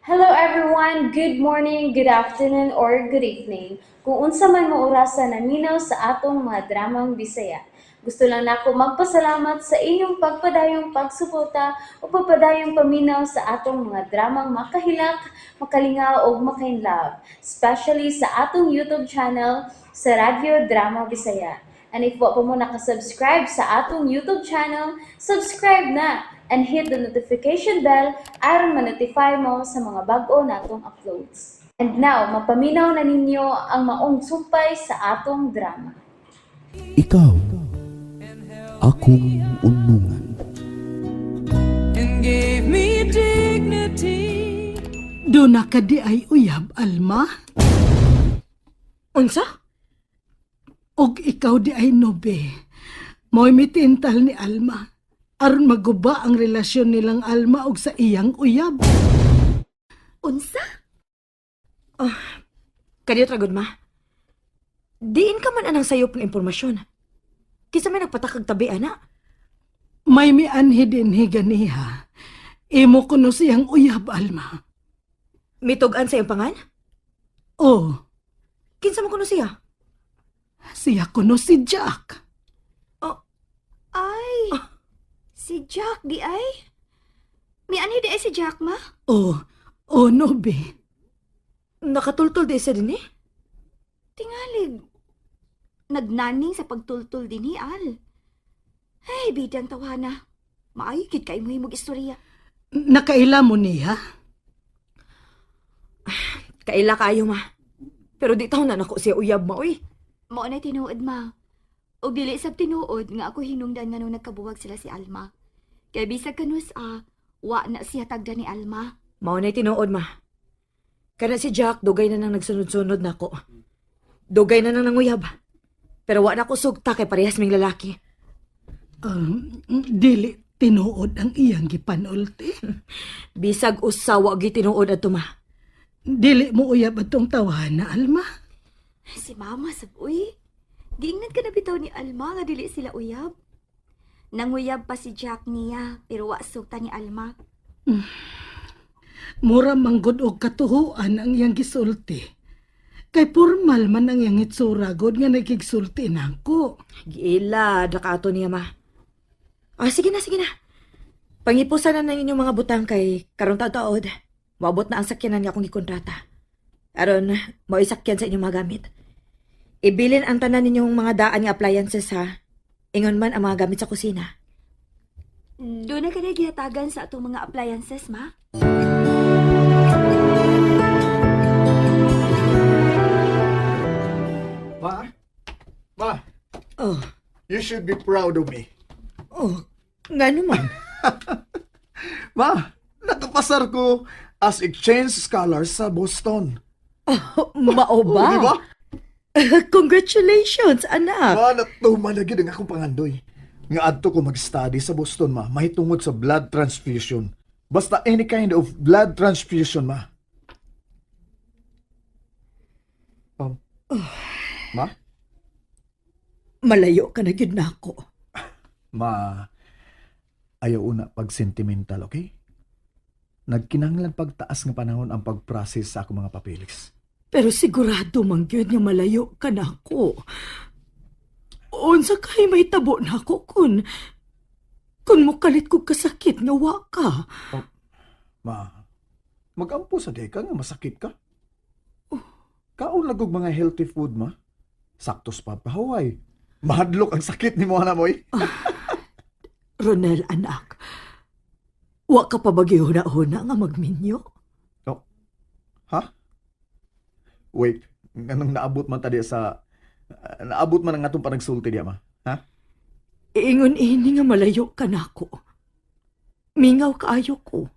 Hello everyone! Good morning, good afternoon, or good evening. Kung unsa man mo orasa naminaw sa atong mga dramang Bisaya. Gusto lang nako magpasalamat sa inyong pagpadayong pagsuporta o pagpadayong paminaw sa atong mga dramang makahilak, makalingaw ug makainlove, especially sa atong YouTube channel sa Radyo Drama Bisaya. And if wa pa mo nakasubscribe sa atong YouTube channel, subscribe na and hit the notification bell aron ma-notify mo sa mga bag-o natong uploads. And now, mapaminaw na ninyo ang maong sumpay sa atong drama. Ikaw, akong unungan. And gave me dignity. Duna ka diay uyab, Alma? Unsa? Og ikaw diay, Nobe. Mo'y mitintal ni Alma aron maguba ang relasyon nilang Alma og sa iyang uyab. Unsa? Oh, kadiyot ra gud, ma. Diin ka man anang sayop ng impormasyon. Kinsa may nagpatakag tabi ana? May mianhi dinhi ganiha. Imo kuno siyang uyab, Alma. Mitug-an sa iyong pangan? Oh, Kinsa man kuno siya? Siya kuno si Jack. Ay, si Jack diay. Mianhi diay si Jack, ma? Oh, Nobe. Nakatultol di siya dinhi? Tingalig. Nagnaning sa pagtultul dinhi, Al. Ay, bidang tawana. Maayo gid kay mo himog istorya. Nakaila mo niya? Kaila kaayo, ma. Pero di taon na nako siya uyab, ma, uy. Mao na tinuod, ma. Og dili sab tinuod nga ako hinungdan nga nung nagkabuwag sila si Alma. Kay bisag kanus a, wa na siya tagda ni Alma. Mao na tinuod, ma. Kana si Jack, dugay na nang nagsunod-sunod nako. Dugay na nang nanguyab. Pero wa na ko sugta kay parehas ming lalaki. Dili tinuod ang iyang gipanulti. Bisag usa wa gitinuod adto, ma. Dili mo uyab atong tawana, Alma. Si Mama sab uy. Giingnan ka na bitaw ni Alma nga dili sila uyab. Nanguyab pa si Jack niya pero wa sugta ni Alma. Mura manggod og katuhuan ang iyang gisulti. Kay formal man ang iyang itsura god nga nagigsulti nako. Giila, naka ato niya, ma. Ah, sige na, sige na. Pangipusan na ng inyong mga butang kay karong taod. Moabot na ang sakyanan nga akong gikontrata. Aron, maisakyan sa inyong mga gamit. Ibilin ang tanan ninyong mga daan nga appliances, ha. Ingon man ang mga gamit sa kusina. Duna ka na gihatagan sa atong mga appliances, ma? Ma? Ma, Oh, you should be proud of me. Oh, nga naman. Ma, nakapasar ko as exchange scholar sa Boston. Mao ba? Oh, di ba? Congratulations, anak. Ma, natuman na gyud ang akong pangandoy. Nga adto ko mag-study sa Boston, ma, mahitungod sa blood transfusion. Basta any kind of blood transfusion, ma. Ma? Malayo ka na gyud nako. Ma, ayaw una pag sentimental, okay? Nagkinahanglan pagtaas nga panahon ang pag-process sa akong mga papeles. Pero sigurado man gyud nga malayo ka nako. Unsa kay may tabo nako kun mokalit ko kasakit nga wa ka. Ma, magampo sa di ka nga masakit ka. Kaon lang og mga healthy food, ma. Saktos pa pahaway. Mahadlok ang sakit nimo, ana moy. Ronel, anak. Wa ka pa ba gihuna-huna nga magminyo? Oh. Ha? Wait, nganong naabot man ta di sa naabot man ang atong panagsulti diya, ma? Ha? Ingon ini nga malayo ka nako. Mingaw kaayo ko.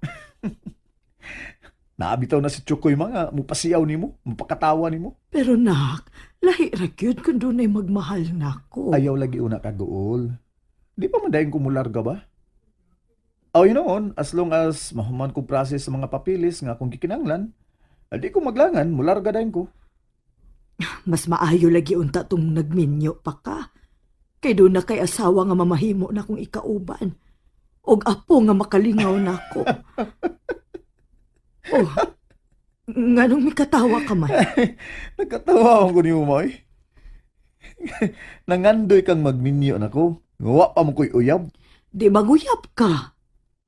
Naabitaw na si Chukoy mga mupasiyaw nimo, mupakatawa nimo. Pero nak, lahi ra gyud kun dunay magmahal nako. Ayaw lagi una kaguol. Di pa man dayon kumularga ba? Oh, you know, as long as mahuman ko process sa mga papeles nga akong gikinanglan, di ko maglangan, mularga dayon ko. Mas maayo lagi unta tong nagminyo pa ka. Kay duna kay asawa nga mamahimo na kong ikauban. Og apo nga makalingaw nako. Oh. Nganong mikatawa ka man? Nagkatawa ko nimo, ma, oy. Nangandoy kang magminyo nako. Wa pa mo ko'y uyab. Di maguyab ka.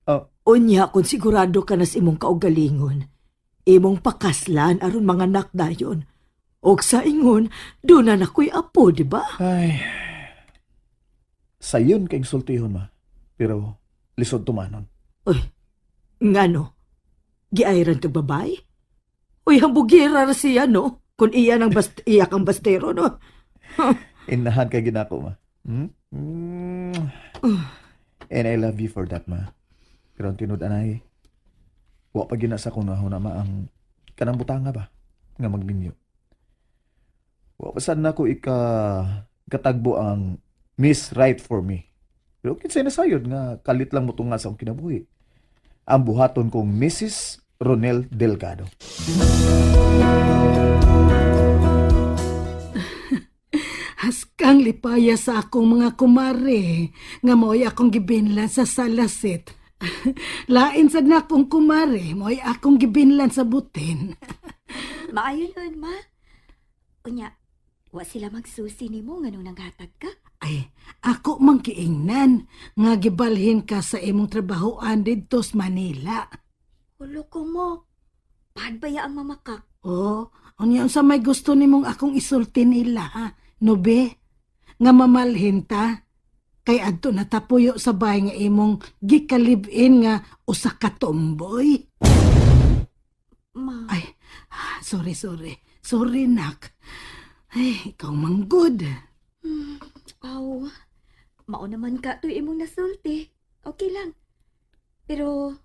Ah. Unya kung sigurado ka na sa imong kaugalingon. Imong pakaslan aron mga anak dayon. Og sa ingon, doon na nakoy apo, di ba? Ay. Sayon kay sultihon, ma. Pero lisod tumanon. Uy, ngano? Giayran kag babay? Uy, hambugira ra siya, no? Kung iya ng iya kang bastero, no? Inahan kay ginako, ma. Hmm? Mm. And I love you for that, ma. Pero ang tinud anay, wa pa gina sa kunahon na ma ang kanang butanga ba nga magminyo. Wa pa sad nako ika katagbo ang Miss Right for me. Pero kinsay na sayod nga kalit lang mo tunga sa akong kinabuhi. Ang buhaton kong Mrs. Ronel Delgado. Haskang lipaya sa akong mga kumare nga mo'y akong gibinlan sa salasit. Lain sad na akong kumare, mo'y akong gibinlan sa butin. Maayo nun, ma. Unya, wa sila magsusi nimo nganong nanghatag ka. Ay, ako mang kiingnan nga gibalhin ka sa imong trabahoan didto sa Manila. Hulo ko mo. Padbaya ang mamakak. Oh, unya unsa may gusto nimong akong isulti nila, ha? Nobe? Nga mamalhin ta? Kay adto natapuyo sa bahay nga imong gikalib-in nga usa ka tomboy. Ma, Ay, ah, sorry, sorry. Sorry, nak. Ay, ikaw manggod. aw. Mao naman ka to imong nasulti. Okay lang. Pero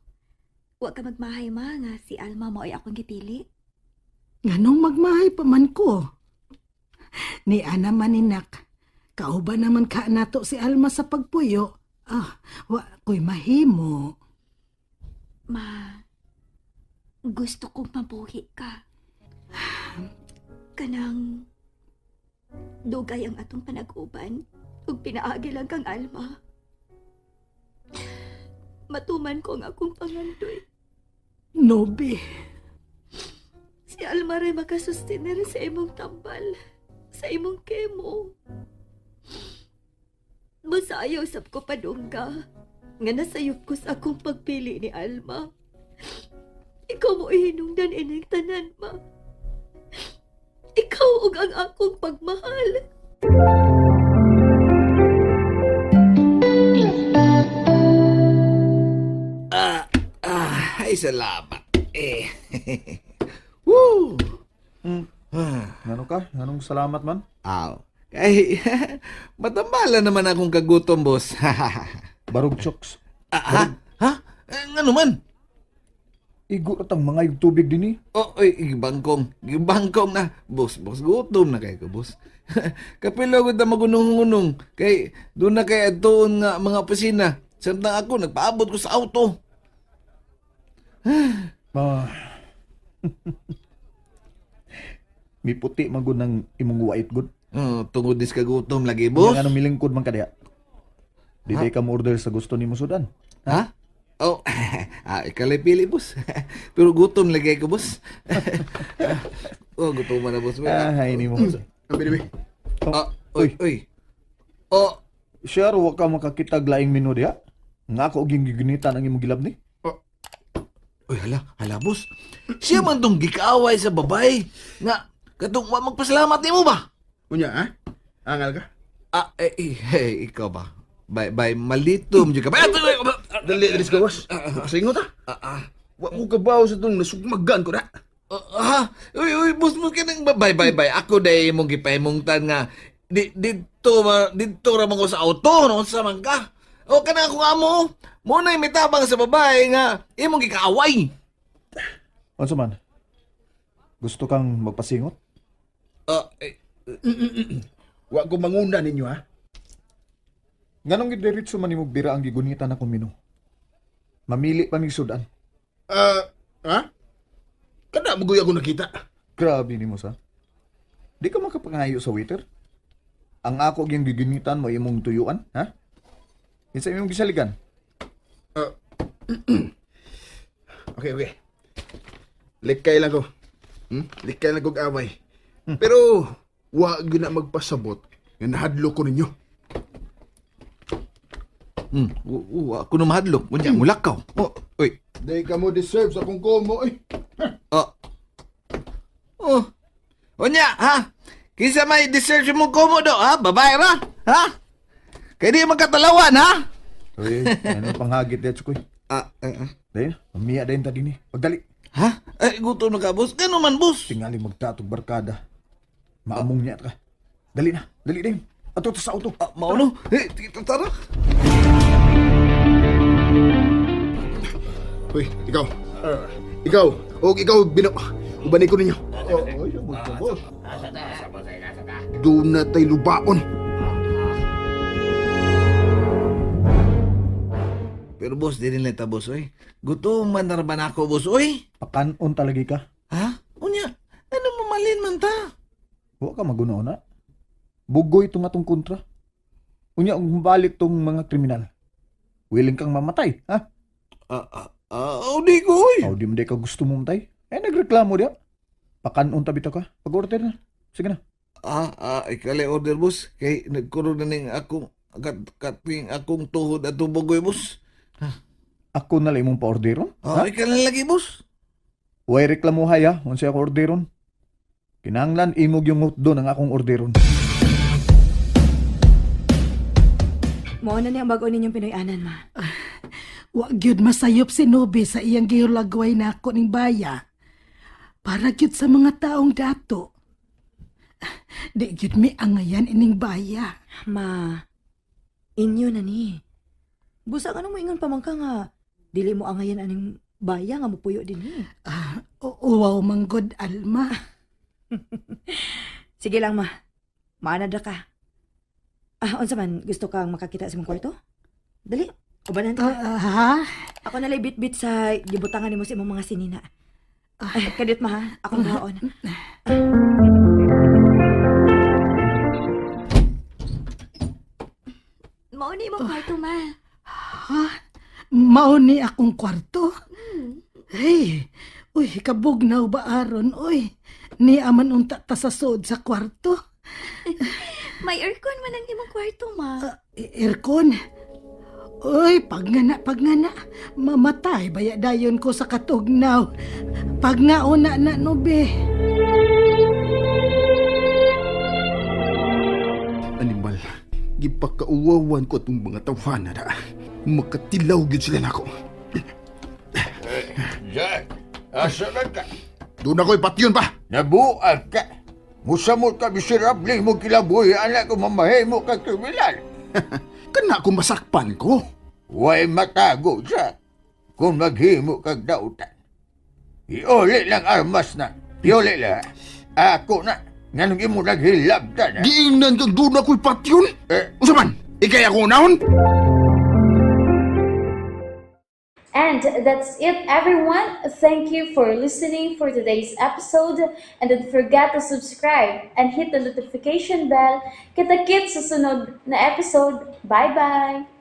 wa ka magmahay ma nga si Alma mo ay akong gipili. Nganong magmahay pa man ko. Ni ana man ni nak. Kauban naman ka nato si Alma sa pagpuyo. Ah, wa ko'y mahimo. Ma, gusto kong mabuhi ka. Kanang dugay ang atong panag-uban ug pinaagi lang kang Alma. Matuman ko ang akong pangandoy. Nobe. Si Alma rin makasustener sa imong tambal, sa imong kemo. Masayaw sab ko padungga, nga nasayop ko sa akong pagpili ni Alma. Ikaw mo ihinungdan ining tanan, ma. Ikaw ug ang akong pagmahal. Ah, ah, ay salamat. Eh. Woo! Ah, Ngano ka? Nganong salamat man? aw. Kay matambala naman akong kagutom, boss. Barog chokes. Ah, ha? Ha? Eh, ngano man? Igo tang mga yung tubig dinhi. Oh, oy, gibangkong. Gibangkong na. Boss, boss, gutom na kay ko, boss. Kapilo gud na magunong-gunong. Kay doon na kay adtoon nga mga opisina. Samtang ako nagpaabot ko sa auto. Ah. Miputi man gud ng imong white good. Oh, tungod dis kagutom lagi, Boss? boss. Nga milingkod man ka diha. Di day ka mo order sa gusto nimo sudan. Ha? Oh, ah, ikalay pili, boss. Pero gutom lagi ko, boss. Oh, gutom na, boss. Ah, hay nimo. Ah, oy, oy. Oh, Sure, wa ka makakitag laing menu diha. Nga ako og gigunitan ang imong gilab ni. oy, hala, hala, boss. Siya man tong gikaaway sa babae. Nga, katong wa magpasalamat nimo ba? Unya, ha? Angal ka? Ah, eh, eh, hey, ikaw ba? Bay, bay, malitom jud ka. Bay, ah, Dali, dali sa gawas. Makasingot, ha? ah, ah, Wa ko kabaw sa itong nasugmagan ko na. ah, uy, uy, boss mo kanang bay, bay, bay. Ako day mong gipaimungtan nga. Di, dito, ma, dito ra man ko sa auto, no, sa man ka. O kana akong amo. Mo na mitabang sa babae nga imong gikaaway. Unsa man? Gusto kang magpasingot? Ah, eh, Wa ko manguna ninyo, ha? Nganong gidiretso man nimog bira ang gigunitan akong menu? Mamili pa mig sudan. Ah, ha? Kada mo ako nakita. Grabe nimo sa. Di ka makapangayo sa waiter. Ang ako gyung gigunitan mo imong tuyuan, ha? Kinsa imong gisaligan? Okay, okay. Likay lang ko. Likay na kog away. Pero wa gyud na magpasabot nga nahadlok ko ninyo. Ako na mahadlok. Unya, mulakaw. Oh, uy. Day ka mo deserve sa akong komo eh. Oh. Oh. Unya, ha? Kinsa may deserve mo komo do, ha? Babae ra? Ha? Kaya di magkatalawan, ha? Uy, ano panghagit diha, Chukoy? Ah, ah, ah. Dayon, mamiya dayon ta dinhi. Pagdali. Ha? Ay, gutom na ka, boss. Gano man, boss. Tingali magtatog barkada. Maamong niya ka. Dali na, dali dayon. Ato ta sa auto. Ah, mauno. Eh, tita, tara. Uy, ikaw. Ikaw, og ikaw bino. Ubanay ko ninyo. Oh, oy, boss, boss. Doon na tayo lubaon. Pero boss, di rin ta, boss, oy. Gutom man na ba na ako, boss, oy? Pakanon talaga ka. Ha? Unya, ano mamalin man ta? Wa ka magunaon na. Bugoy itong atong kontra. Unya, kung balik tong mga kriminal. Willing kang mamatay, ha? Ah, ah, ah, oh, di ko, oy. O di mo di ka gusto mo mamatay. Eh, nagreklamo diya. Pakanon tabi ta ka. Pag-order na. Sige na. Ah, ah, ikali order, boss. Kay nagkurog na ning akong, kat, kating akong tuhod at bugoy, boss. Ako na lang imong pa-orderon. Ah, Ha? ikali lagi, boss. Way reklamuhay ha, unsay ako orderon. Kinahanglan imog yung hotdog ang akong orderon. Mao na ni ang bag-o ninyong Pinoy-anan, ma. Wa gyud masayop si Nobe sa iyang gihulagway nako ning baya. Para gyud sa mga taong dato. Di gyud mi angayan ining baya. Ma, inyo na ni. Busa ano mo ingon pa man ka nga dili mo angayan aning baya nga mupuyo din eh. Ah, uwaw manggod Alma. Sige lang ma. Maanad ra ka. Ah, unsa man gusto kang makakita sa imong kwarto? Dali, ubanan ka. Ah, ah, ha? Ako na bit-bit sa gibutangan nimo sa imong mga sinina. Ay, kadiyot ma ha. Akong buhaon. Mao ni imong kwarto, ma. Ha? Mao ni akong kwarto? Hey, uy, kabugnaw ba aron, uy. Ni aman unta ta sa suod sa kwarto. May aircon man ang imong kwarto, ma. Ah, aircon. Uy, pagngana, pagngana. Mamatay, baya dayon ko sa katugnaw. Pagnauna na, nobe. Animal, gipakauwawan ko atong mga tawhana da. Makatilaw gyud sila nako. Jack, asa na ka? Doon ako ipatyon pa. Nabuag ka. Musamot ka miserable mo kilabuhi anak ko mamahimo ka kriminal. Kana ko masakpan ko. Way matago, Jack. Kung maghimo kag dautan. Iuli lang armas na. Iuli lang. Ako na. Nganong imo naghilabtan, ha? Giingnan kang doon ako ipatyon. Eh, Unsa man? Ikay ako unahon? And that's it, everyone. Thank you for listening for today's episode. And don't forget to subscribe and hit the notification bell. Kita-kits sa sunod na episode. Bye-bye!